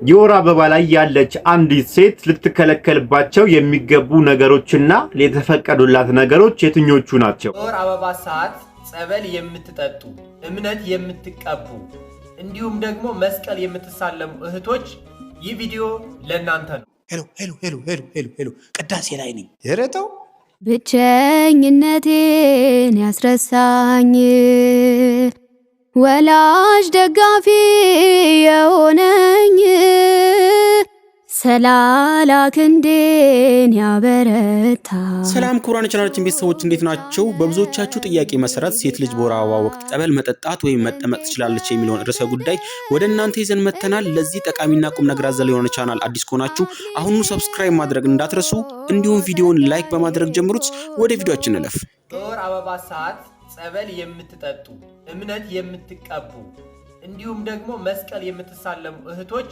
የወር አበባ ላይ ያለች አንዲት ሴት ልትከለከልባቸው የሚገቡ ነገሮችና የተፈቀዱላት ነገሮች የትኞቹ ናቸው? በወር አበባ ሰዓት ጸበል የምትጠጡ፣ እምነት የምትቀቡ እንዲሁም ደግሞ መስቀል የምትሳለሙ እህቶች ይህ ቪዲዮ ለእናንተ ነው። Hello, hello, hello, hello, hello, hello፣ ቅዳሴ ላይ ነኝ። ኧረ ተው። ብቸኝነቴን ያስረሳኝ ወላጅ ደጋፊ የሆነኝ ሰላላ ክንዴን ያበረታ። ሰላም ክቡራን የቻናላችን ቤተሰቦች፣ እንዴት ናቸው? በብዙዎቻችሁ ጥያቄ መሰረት ሴት ልጅ በወር አበባ ወቅት ጸበል መጠጣት ወይም መጠመቅ ትችላለች የሚለውን ርዕሰ ጉዳይ ወደ እናንተ ይዘን መጥተናል። ለዚህ ጠቃሚና ቁም ነገር አዘል የሆነ ቻናል አዲስ ከሆናችሁ አሁኑኑ subscribe ማድረግ እንዳትረሱ፣ እንዲሁም ቪዲዮውን like በማድረግ ጀምሩት። ወደ ቪዲዮአችን እንለፍ። በወር አበባ ሰዓት ጸበል የምትጠጡ፣ እምነት የምትቀቡ እንዲሁም ደግሞ መስቀል የምትሳለሙ እህቶች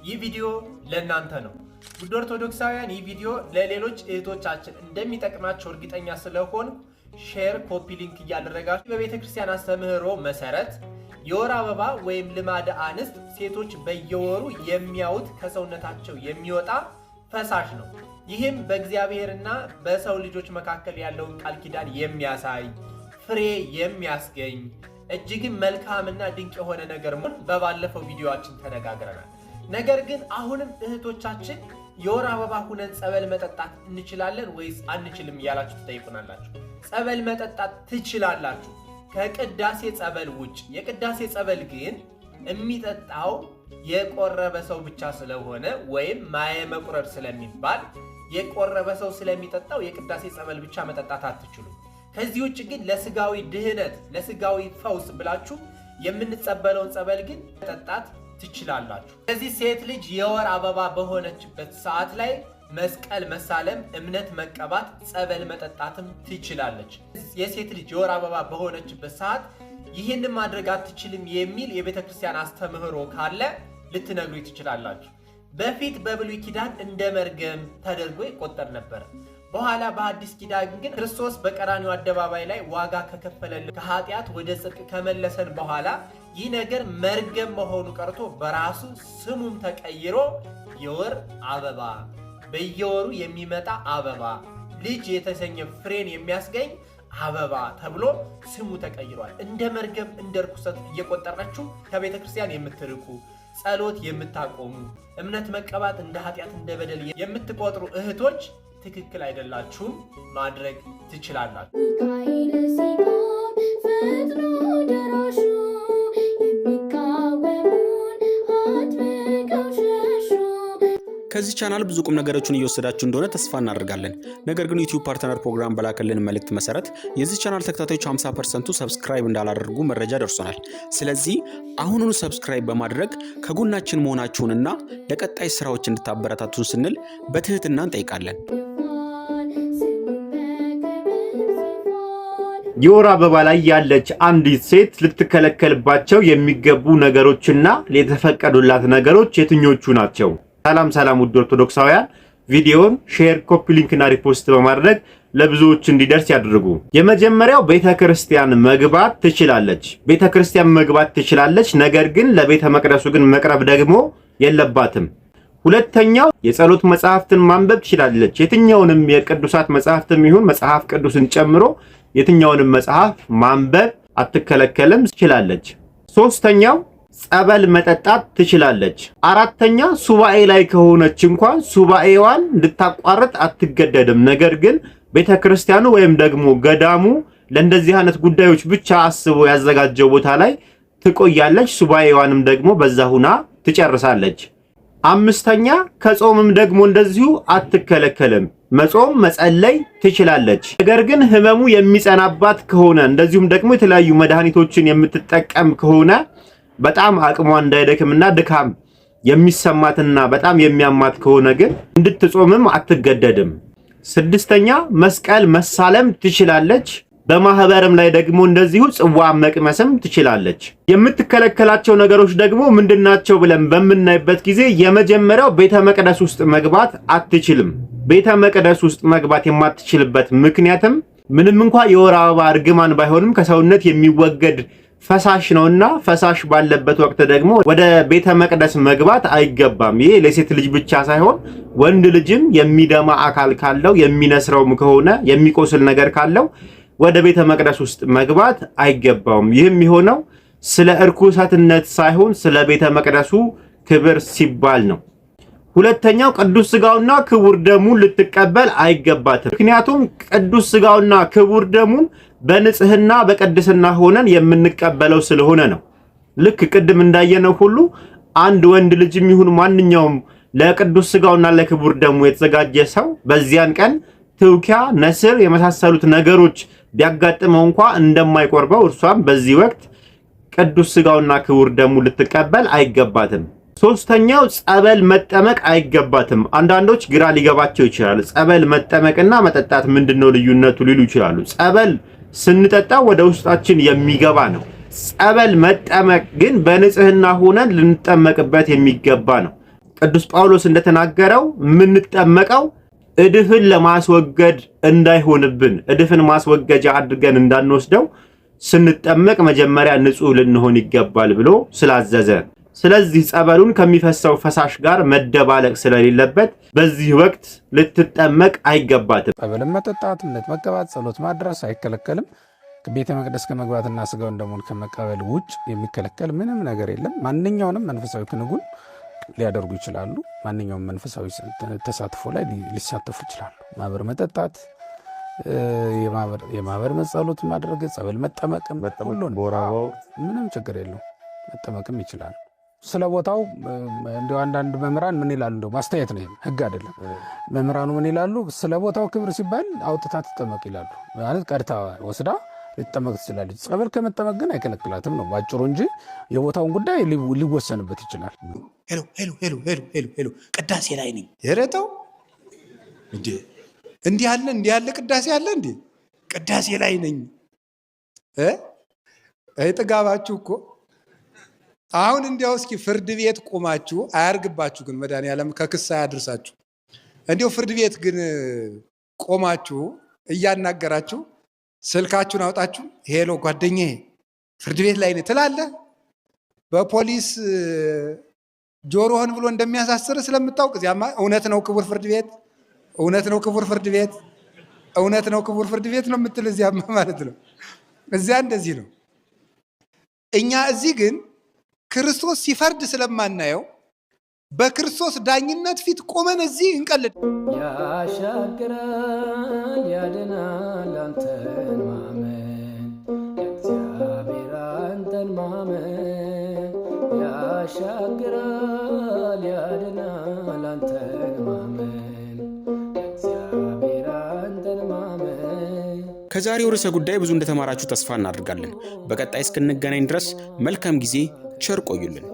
ይህ ቪዲዮ ለእናንተ ነው። ውድ ኦርቶዶክሳውያን፣ ይህ ቪዲዮ ለሌሎች እህቶቻችን እንደሚጠቅማቸው እርግጠኛ ስለሆን share፣ copy link እያደረጋችሁ በቤተ ክርስቲያን አስተምህሮ መሰረት የወር አበባ ወይም ልማደ አንስት ሴቶች በየወሩ የሚያዩት ከሰውነታቸው የሚወጣ ፈሳሽ ነው። ይህም በእግዚአብሔርና በሰው ልጆች መካከል ያለውን ቃል ኪዳን የሚያሳይ፣ ፍሬ የሚያስገኝ፣ እጅግም መልካምና ድንቅ የሆነ ነገር መሆኑን በባለፈው ቪዲዮአችን ተነጋግረናል። ነገር ግን አሁንም እህቶቻችን የወር አበባ ሁነን ጸበል መጠጣት እንችላለን ወይስ አንችልም እያላችሁ ትጠይቁናላችሁ። ጸበል መጠጣት ትችላላችሁ ከቅዳሴ ጸበል ውጭ። የቅዳሴ ጸበል ግን የሚጠጣው የቆረበ ሰው ብቻ ስለሆነ ወይም ማየ መቁረብ ስለሚባል የቆረበ ሰው ስለሚጠጣው የቅዳሴ ጸበል ብቻ መጠጣት አትችሉም። ከዚህ ውጭ ግን ለስጋዊ ድህነት፣ ለስጋዊ ፈውስ ብላችሁ የምንጸበለውን ጸበል ግን መጠጣት ትችላላችሁ። ስለዚህ ሴት ልጅ የወር አበባ በሆነችበት ሰዓት ላይ መስቀል መሳለም፣ እምነት መቀባት፣ ጸበል መጠጣትም ትችላለች። የሴት ልጅ የወር አበባ በሆነችበት ሰዓት ይህንን ማድረግ አትችልም የሚል የቤተ ክርስቲያን አስተምህሮ ካለ ልትነግሩ ትችላላችሁ። በፊት በብሉይ ኪዳን እንደ መርገም ተደርጎ ይቆጠር ነበር። በኋላ በአዲስ ኪዳን ግን ክርስቶስ በቀራኒው አደባባይ ላይ ዋጋ ከከፈለልን፣ ከኃጢአት ወደ ጽድቅ ከመለሰን በኋላ ይህ ነገር መርገም መሆኑ ቀርቶ በራሱ ስሙም ተቀይሮ የወር አበባ፣ በየወሩ የሚመጣ አበባ፣ ልጅ የተሰኘ ፍሬን የሚያስገኝ አበባ ተብሎ ስሙ ተቀይሯል። እንደ መርገም እንደ ርኩሰት እየቆጠራችሁ ከቤተ ክርስቲያን የምትርቁ፣ ጸሎት የምታቆሙ፣ እምነት መቀባት እንደ ኃጢአት እንደ በደል የምትቆጥሩ እህቶች ትክክል አይደላችሁም። ማድረግ ትችላላችሁ። ሚካኤል ሲቆም ፈጥኖ ደራሹ የሚቃወሙን አጥብቀው ሸሹ። ከዚህ ቻናል ብዙ ቁም ነገሮችን እየወሰዳችሁ እንደሆነ ተስፋ እናደርጋለን። ነገር ግን YouTube Partner Program በላከልን መልእክት መሰረት የዚህ ቻናል ተከታታዮች 50% ኡ subscribe እንዳላደረጉ መረጃ ደርሶናል። ስለዚህ አሁኑኑ subscribe በማድረግ ከጎናችን መሆናችሁንና ለቀጣይ ስራዎች እንድታበረታቱን ስንል በትህትና እንጠይቃለን። ስሙን በክብር ጽፏል። የወር አበባ ላይ ያለች አንዲት ሴት ልትከለከልባቸው የሚገቡ ነገሮችና የተፈቀዱላት ነገሮች የትኞቹ ናቸው? ሰላም ሰላም ውድ ኦርቶዶክሳውያን፣ ቪዲዮን share፣ copy link እና repost በማድረግ ለብዙዎች እንዲደርስ ያድርጉ። የመጀመሪያው ቤተ ክርስቲያን መግባት ትችላለች። ቤተ ክርስቲያን መግባት ትችላለች፣ ነገር ግን ለቤተ መቅደሱ ግን መቅረብ ደግሞ የለባትም። ሁለተኛው የጸሎት መጽሐፍትን ማንበብ ትችላለች። የትኛውንም የቅዱሳት መጽሐፍትም ይሁን መጽሐፍ ቅዱስን ጨምሮ የትኛውንም መጽሐፍ ማንበብ አትከለከልም፣ ትችላለች። ሶስተኛው ጸበል መጠጣት ትችላለች። አራተኛ ሱባኤ ላይ ከሆነች እንኳን ሱባኤዋን እንድታቋርጥ አትገደድም። ነገር ግን ቤተ ክርስቲያኑ ወይም ደግሞ ገዳሙ ለእንደዚህ አይነት ጉዳዮች ብቻ አስቦ ያዘጋጀው ቦታ ላይ ትቆያለች። ሱባኤዋንም ደግሞ በዛ ሁና ትጨርሳለች። አምስተኛ ከጾምም ደግሞ እንደዚሁ አትከለከልም። መጾም መጸለይ ትችላለች። ነገር ግን ህመሙ የሚጸናባት ከሆነ እንደዚሁም ደግሞ የተለያዩ መድኃኒቶችን የምትጠቀም ከሆነ በጣም አቅሟ እንዳይደክምና ድካም የሚሰማትና በጣም የሚያማት ከሆነ ግን እንድትጾምም አትገደድም። ስድስተኛ መስቀል መሳለም ትችላለች። በማህበርም ላይ ደግሞ እንደዚሁ ጽዋ መቅመስም ትችላለች። የምትከለከላቸው ነገሮች ደግሞ ምንድናቸው ብለን በምናይበት ጊዜ የመጀመሪያው ቤተ መቅደስ ውስጥ መግባት አትችልም። ቤተ መቅደስ ውስጥ መግባት የማትችልበት ምክንያትም ምንም እንኳ የወር አበባ እርግማን ባይሆንም ከሰውነት የሚወገድ ፈሳሽ ነውና ፈሳሽ ባለበት ወቅት ደግሞ ወደ ቤተ መቅደስ መግባት አይገባም። ይሄ ለሴት ልጅ ብቻ ሳይሆን ወንድ ልጅም የሚደማ አካል ካለው፣ የሚነስረውም ከሆነ፣ የሚቆስል ነገር ካለው ወደ ቤተ መቅደስ ውስጥ መግባት አይገባውም። ይህም የሆነው ስለ እርኩሰትነት ሳይሆን ስለ ቤተ መቅደሱ ክብር ሲባል ነው። ሁለተኛው ቅዱስ ስጋውና ክቡር ደሙን ልትቀበል አይገባትም። ምክንያቱም ቅዱስ ስጋውና ክቡር ደሙን በንጽህና በቅድስና ሆነን የምንቀበለው ስለሆነ ነው። ልክ ቅድም እንዳየነው ሁሉ አንድ ወንድ ልጅም ይሁን ማንኛውም ለቅዱስ ስጋውና ለክቡር ደሙ የተዘጋጀ ሰው በዚያን ቀን ትውኪያ፣ ነስር የመሳሰሉት ነገሮች ቢያጋጥመው እንኳ እንደማይቆርበው እርሷም በዚህ ወቅት ቅዱስ ስጋውና ክቡር ደሙ ልትቀበል አይገባትም። ሶስተኛው ጸበል መጠመቅ አይገባትም። አንዳንዶች ግራ ሊገባቸው ይችላል። ጸበል መጠመቅና መጠጣት ምንድነው ልዩነቱ ሊሉ ይችላሉ። ጸበል ስንጠጣ ወደ ውስጣችን የሚገባ ነው። ጸበል መጠመቅ ግን በንጽህና ሆነን ልንጠመቅበት የሚገባ ነው። ቅዱስ ጳውሎስ እንደተናገረው የምንጠመቀው እድፍን ለማስወገድ እንዳይሆንብን፣ እድፍን ማስወገጃ አድርገን እንዳንወስደው ስንጠመቅ መጀመሪያ ንጹህ ልንሆን ይገባል ብሎ ስላዘዘ፣ ስለዚህ ጸበሉን ከሚፈሰው ፈሳሽ ጋር መደባለቅ ስለሌለበት በዚህ ወቅት ልትጠመቅ አይገባትም። ጸበልን መጠጣት፣ እምነት መቀባት፣ ጸሎት ማድረስ አይከለከልም። ቤተ መቅደስ ከመግባትና ስጋውን ደሙን ከመቀበል ውጭ የሚከለከል ምንም ነገር የለም። ማንኛውንም መንፈሳዊ ክንውን ሊያደርጉ ይችላሉ። ማንኛውም መንፈሳዊ ተሳትፎ ላይ ሊሳተፉ ይችላሉ። ማህበር መጠጣት፣ የማህበር መጸሎት ማድረግ፣ ጸበል መጠመቅም፣ ሁሉን ምንም ችግር የለው፣ መጠመቅም ይችላሉ። ስለ ቦታው እንዲያው አንዳንድ መምህራን ምን ይላሉ? እንደው ማስተያየት ነው፣ ህግ አይደለም። መምህራኑ ምን ይላሉ? ስለ ቦታው ክብር ሲባል አውጥታ ትጠመቅ ይላሉ። ማለት ቀድታ ወስዳ ልትጠመቅ ትችላለች። ጸበል ከመጠመቅ ግን አይከለክላትም ነው ባጭሩ እንጂ የቦታውን ጉዳይ ሊወሰንበት ይችላል። Hello hello hello hello hello hello፣ ቅዳሴ ላይ ነኝ። ኧረ ተው እንዴ! እንዲህ አለ፣ እንዲህ ያለ ቅዳሴ አለ እንዴ? ቅዳሴ ላይ ነኝ እ አይ ጥጋባችሁ እኮ። አሁን እንዲያው እስኪ ፍርድ ቤት ቆማችሁ፣ አያርግባችሁ ግን መድኃኒዓለም ከክስ አያድርሳችሁ። እንዲያው ፍርድ ቤት ግን ቆማችሁ እያናገራችሁ ስልካችሁን አውጣችሁ "Hello ጓደኛዬ፣ ፍርድ ቤት ላይ ነኝ" ትላለህ። በፖሊስ ጆሮህን ብሎ እንደሚያሳስር ስለምታውቅ እዚያማ "እውነት ነው ክቡር ፍርድ ቤት፣ እውነት ነው ክቡር ፍርድ ቤት፣ እውነት ነው ክቡር ፍርድ ቤት" ነው የምትል እዚያማ ማለት ነው። እዚያ እንደዚህ ነው። እኛ እዚህ ግን ክርስቶስ ሲፈርድ ስለማናየው በክርስቶስ ዳኝነት ፊት ቆመን እዚህ እንቀልድ። ያሻግራል፣ ያድናል አንተን ማመን፣ እግዚአብሔር አንተን ማመን፣ ያሻግራል፣ ያድናል አንተን ማመን፣ እግዚአብሔር አንተን ማመን። ከዛሬው ርዕሰ ጉዳይ ብዙ እንደተማራችሁ ተስፋ እናደርጋለን። በቀጣይ እስክንገናኝ ድረስ መልካም ጊዜ፣ ቸር ቆዩልን።